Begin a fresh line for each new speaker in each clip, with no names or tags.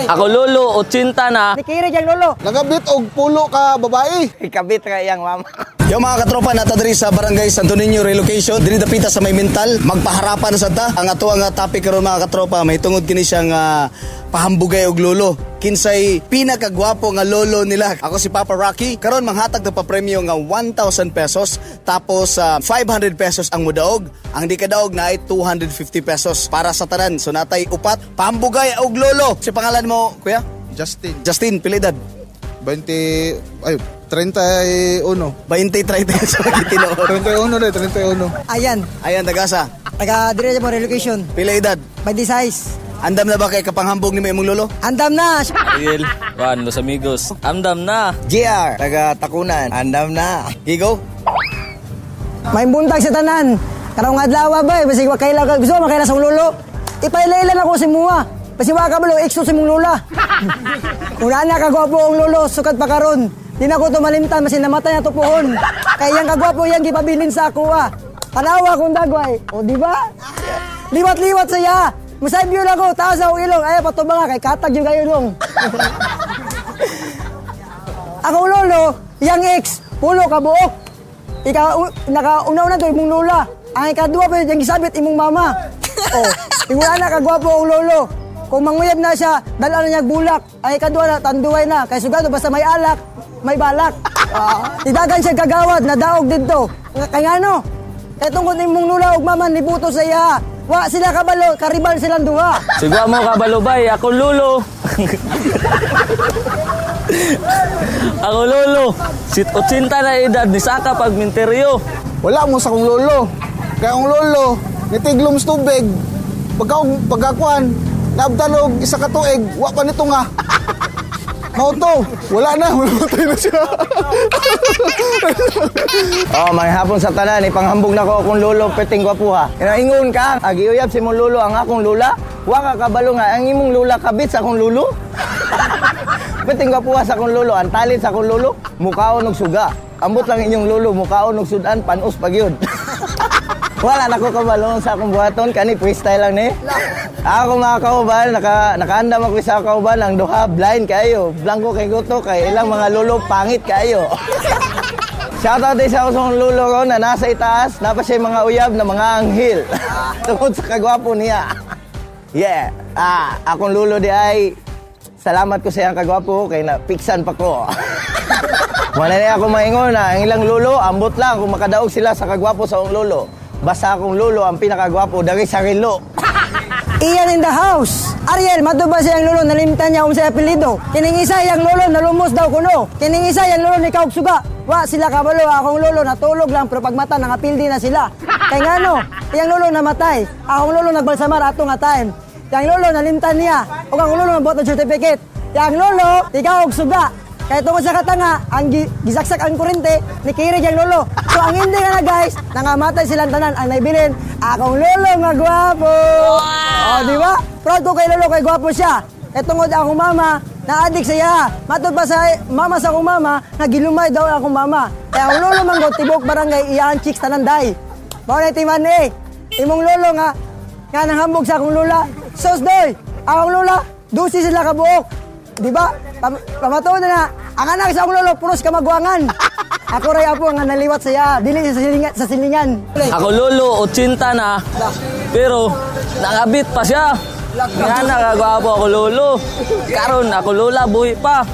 Ako lolo, 80 na.
Nikirig yang lolo.
Nagabit og pulo ka babae.
Ikabit ra iyang mama.
Yo mga katropa, nata diri sa Barangay Santo Niño Relocation, diri dapita sa may mental, magpaharapan na sad ta. Ang ato ang topic karon, mga katropa, may tungod kini siyang pahambugay og lolo. Kinsay pinakagwapo nga lolo nila. Ako si Papa Rocky. Karon manghatag ta pa premyo nga 1,000 pesos, tapos 500 pesos ang mudaog. Ang di kadaog na ay 250 pesos para sa tanan. So natay upat pahambugay og lolo. Si pangalan mo, kuya?
Justin.
Justin, pila edad?
20, ay, 31.
20 30 sa tinuod.
31 na, 31.
Ayan.
Ayan, tagasa.
Taga dire mo relocation.
Pila edad?
26.
Andam na ba kay kapanghambog ni imong lolo?
Andam na.
Ariel, Juan, Los Amigos. Andam na.
GR, taga Takunan. Andam na.
Gigo?
May buntag sa tanan. Karong adlaw ba, eh, basig wa kaila ka gusto makaila sa lolo. Ipailaylan ako si mua. Basig wa ka balo ikso si mong lola. Kung na kagwapo ang lolo, sukat pa karon. Di na ko to malimtan, masin namatay na to pohon. Kay yang kagwapo yang gipabilin sa ako ah. Tanawa kung dagway. O di ba? Liwat-liwat saya. Musayb yun ako, taas ako ilong. Ay, patubang nga, kay katag yung kayo ilong. Akong lolo, yang ex, pulo ka buok. Ika, naka, una-una to, imong lola. Ang ikaduha pa yung gisabit, imong mama. Oh, ingon na kagwapo ang lolo. Kung manguyab na siya, dala na niya bulak. Ang ikaduha na, tanduay na. Kay sugado, basta may alak, may balak. Idagan siya kagawad, nadaog dito. Kay ngano? Kay tungkol imong lola ug mama nibuto sa iya. Wa sila kabalo, karibal silang duha.
Sigwa mo kabalubay, ako lolo. Ako lolo, sit 80 na edad ni Saka pag minteryo.
Wala mo sa kong lolo. Kaya ang lolo, nitiglom sa tubig. Pagka, pagkakuan, naabtalog, isa ka tuig, wa pa nito nga. Mao to, wala na, wala na siya.
Oh, may hapon sa tanan, ipanghambog na ko akong lolo perting gwapuha. Ingon ka, agiuyab si mong lolo ang akong lula. Wa ka kabalo nga ang imong lula kabit sa akong lolo. Perting gwapuha sa akong lolo, ang talent sa akong lolo, mukaon og suga. Ambot lang inyong lolo, mukaon og sudan, panos pag yun. Wala na ko kabalo sa akong buhaton, kani freestyle lang ni. Ako mga kauban, nakaandam ako sa kauban, ang duha blind kayo, blanco kay guto kay ilang mga lolo pangit kayo. Shoutout din sa akong lolo ko na nasa itaas, napa siya mga uyab na mga anghel. Tungod sa kagwapo niya. Yeah. Akong lolo di ay salamat ko sa iyang kagwapo kay na piksan pa ko. Wala na ako maingon na ang ilang lolo ambot lang kung makadaog sila sa kagwapo sa akong lolo. Basta akong lolo ang pinakagwapo dari sa relo.
Ian in the house. Ariel, madto ba siyang lolo nalimtan niya unsay apelyido? Kining isa iyang lolo nalumos daw kuno. Kining isa iyang lolo ni suga. Wa sila kabalo, akong lolo natulog lang pero pagmata nangapildi na sila. Kay ngano, iyang lolo namatay. Akong lolo nagbalsamar ato nga time. Iyang lolo nalimtan niya ug akong lolo nabuhat ng certificate. Iyang lolo ikaw og suga. Kay tungod sa katanga, ang gisaksak ang kurente, nikirig ang lolo. So ang hindi nga na guys, nangamatay silang tanan ang naibilin, akong lolo nga gwapo. Wow! O, di ba? Proud ko kay lolo kay gwapo siya. Kay tungod akong mama, na-addict siya. Matod pa sa mama sa akong mama, nagilumay daw akong mama. Kaya ang lolo man tibok barangay iyang chicks tanan day. Mao na timan eh. Imong lolo nga nga nanghambog sa akong lola. Sos doy, akong lola, dusi sila kabuok. Di ba? Pamatuon na na. Ang anak sa akong lolo, puros kamagwangan. Ako ray apo nga naliwat saya, dili sa silingan.
Ako lolo, 80 na. Pero nangabit pa siya. Nga nakagwapo ako lolo. Karon ako lola, buhi pa.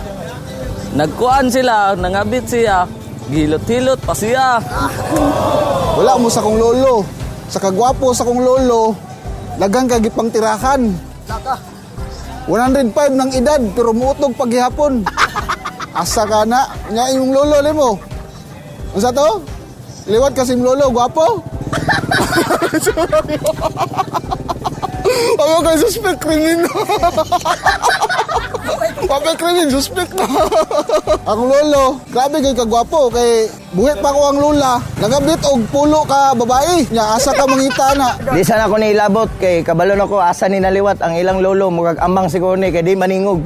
Nagkuan sila, nangabit siya. Gilot-hilot pa siya.
Wala mo sa kong lolo. Sa kagwapo sa kong lolo, lagang kagipang tirahan. 105 ng edad pero muutog paghihapon. Asa ka na? Nya imong lolo nimo. Unsa to? Liwat kasi imong lolo, gwapo. Ako kay suspect krimen. Papel krimen, suspect na. Akong lolo, grabe kay kagwapo kay buhit pa ko ang lola. Nagabit og pulo ka babae. Nya asa ka mangita na.
Di sana ko niilabot kay kabalo na ko asa ni naliwat ang ilang lolo murag ambang siguro ni kay di maningog.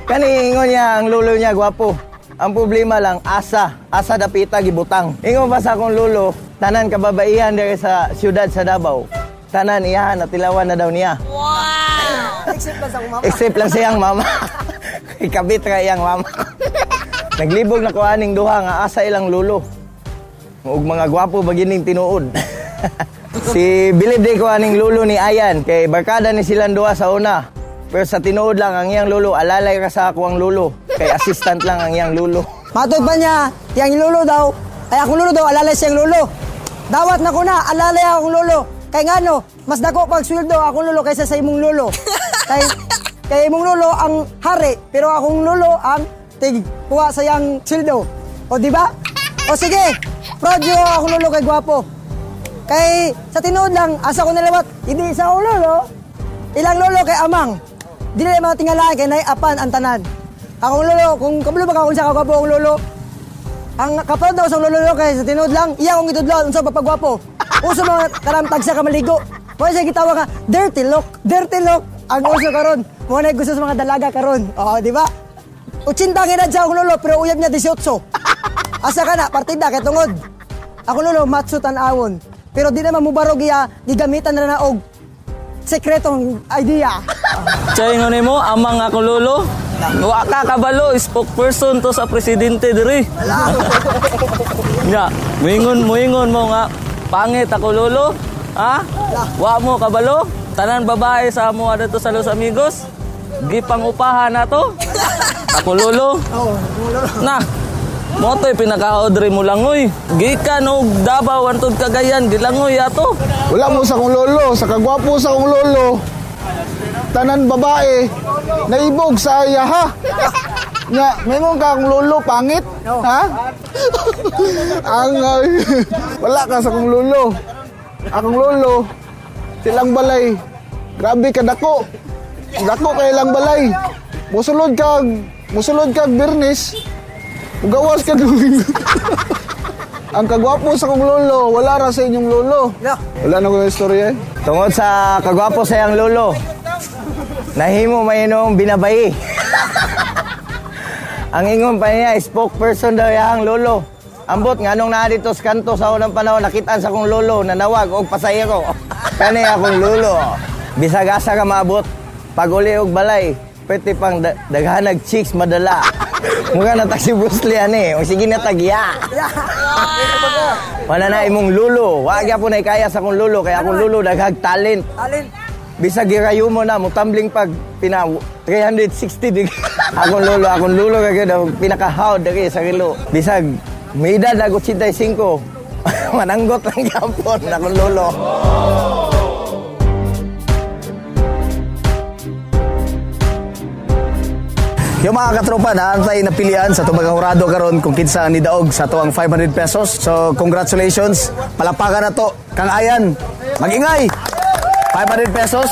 Kani ingon niya ang lolo niya gwapo. Ang problema lang asa dapita gibutang. Ingon pa sa akong lolo, tanan kababaihan diri sa siyudad sa Davao. Tanan iyahan natilawan na daw niya.
Wow! Except lang sa akong mama.
Except lang siyang mama. Ikabit ra iyang mama. Naglibog na ko aning duha nga asa ilang lulo. Ug mga gwapo ba gining tinuod. Si bilib di ko aning lulo ni Ayan kay barkada ni silang duha sa una. Pero sa tinuod lang ang iyang lulo alalay ra sa ako ang lulo kay assistant lang ang iyang lulo.
Matod pa niya, yang lolo daw, ay akong lolo daw, alalay siyang lolo. Dawat na ko na, alalay akong lolo. Kay ngano, mas dako pag sweldo akong lolo kaysa sa imong lolo. Kay imong lolo ang hari, pero akong lolo ang tig kuha sa iyang sweldo. O di ba? O sige, proud yo akong lolo kay gwapo. Kay sa tinuod lang, asa ko nalawat, hindi sa akong lolo, ilang lolo kay amang. Dili na mga tingalaan kay naiapan ang tanan. Akong lolo, kung kabalo ba ka kung sa kagwapo akong lolo, ang kaproud daw sa lolo kay sa tinuod lang, iya akong gitudloan unsa papagwapo. Uso mga karamtag sa kamaligo. Mo siya gitawag nga dirty look, dirty look ang uso karon. Mo na gusto sa mga dalaga karon. Oo, di ba? 80 ang edad sa akong lolo pero uyab niya 18. Asa ka na partida kay tungod. Ako lolo matso tan-awon. Pero di naman mubarog iya gigamitan na og sekretong idea.
Chay nga nimo amang ako lolo. Wa ka kabalo, spokesperson to sa presidente diri. Nya, muingon mo nga pangit ako lolo. Ha? Wa mo kabalo? Tanan babae sa amo dito sa Los Amigos. Gipang-upahan na to. Ako lolo.
Oo, lolo.
Na. Mo to'y pinaka-Audrey mo langoy. Gikan og Davao antod Cagayan gilangoy ato.
Wala mo sa akong lolo, sa kagwapo sa akong lolo. Tanan babae, naibog sa iya ha. Nya, mayroon ka akong lolo, pangit? Ha? Ang, wala ka sa akong lolo. Akong lolo, silang balay. Grabe ka dako. Dako kay ilang balay. Musulod kag Birnis. Mugawas ka Ang kagwapo sa akong lolo, wala ra sa inyong lolo. Wala na ko na istorya eh.
Tungod sa kagwapo sa iyang lolo, nahimo may inong binabayi. Ang ingon pa niya, spokesperson daw iyang lolo. Ambot nga nung naa dito sa kanto sa unang panahon, nakitaan sa akong lolo, nanawag og pasahero. Kani akong lolo. Bisag asa ka maabot, pag uli og balay, pwede pang daghanag chicks madala. Mukha na tag si Bruce Lee ani, o sige na tagya. Wala na imong lolo. Wa gyapon na kaya sa akong lolo, kaya akong lolo daghag talent.
Talent.
Bisag girayo mo na, mutumbling pag pina 360 degree. Akong lolo kay daw pinakahawd diri sa relo. Bisag may edad ag 85. Mananggot lang gyapon akong lolo.
Yung mga katropa, naantay na pilian sa itong mga hurado karon kung kinsa ni daog sa tuang 500 pesos. So, congratulations. Palapakan na to. Kang Ayan, mag-ingay! 500 pesos.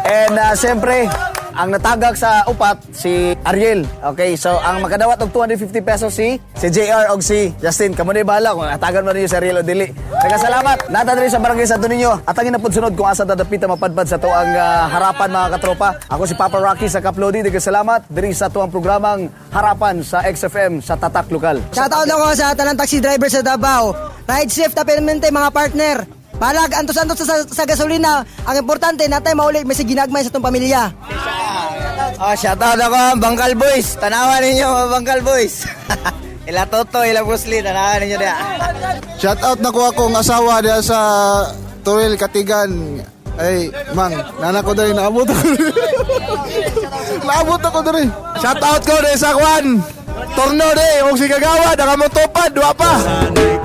And siyempre, ang natagak sa upat, si Ariel. Okay, so ang makadawat og 250 pesos si JR og si Justin. Kamo na bahala kung natagan man ninyo si Ariel o dili. Salamat. Nata diri sa Barangay Santo Niño. Atangin na pud sunod kung asa dadapita mapadpad sa tuang harapan mga katropa. Ako si Papa Rocky sa Kaplodi. Daghang salamat diri sa tuang programang Harapan sa XFM sa Tatak Lokal.
Shoutout ako sa tanang taxi driver sa Davao. Ride safe ta permente mga partner. Balag antos-antos sa gasolina. Ang importante natay mauli may ginagmay sa tong pamilya.
Oh, shoutout ako Bangkal Boys. Tanawan ninyo mga Bangkal Boys. Ila Toto, ila Bruce Lee, tanawan ninyo diha.
Shout out na ko akong asawa diha sa Tuwil Katigan. Ay, mang, nana ko diri, naabot ako diri. Naabot ako diri.
Shout out ko diri sa kwan. Torno diri og si Kagawad ang among tupad, duha pa.
Sana'y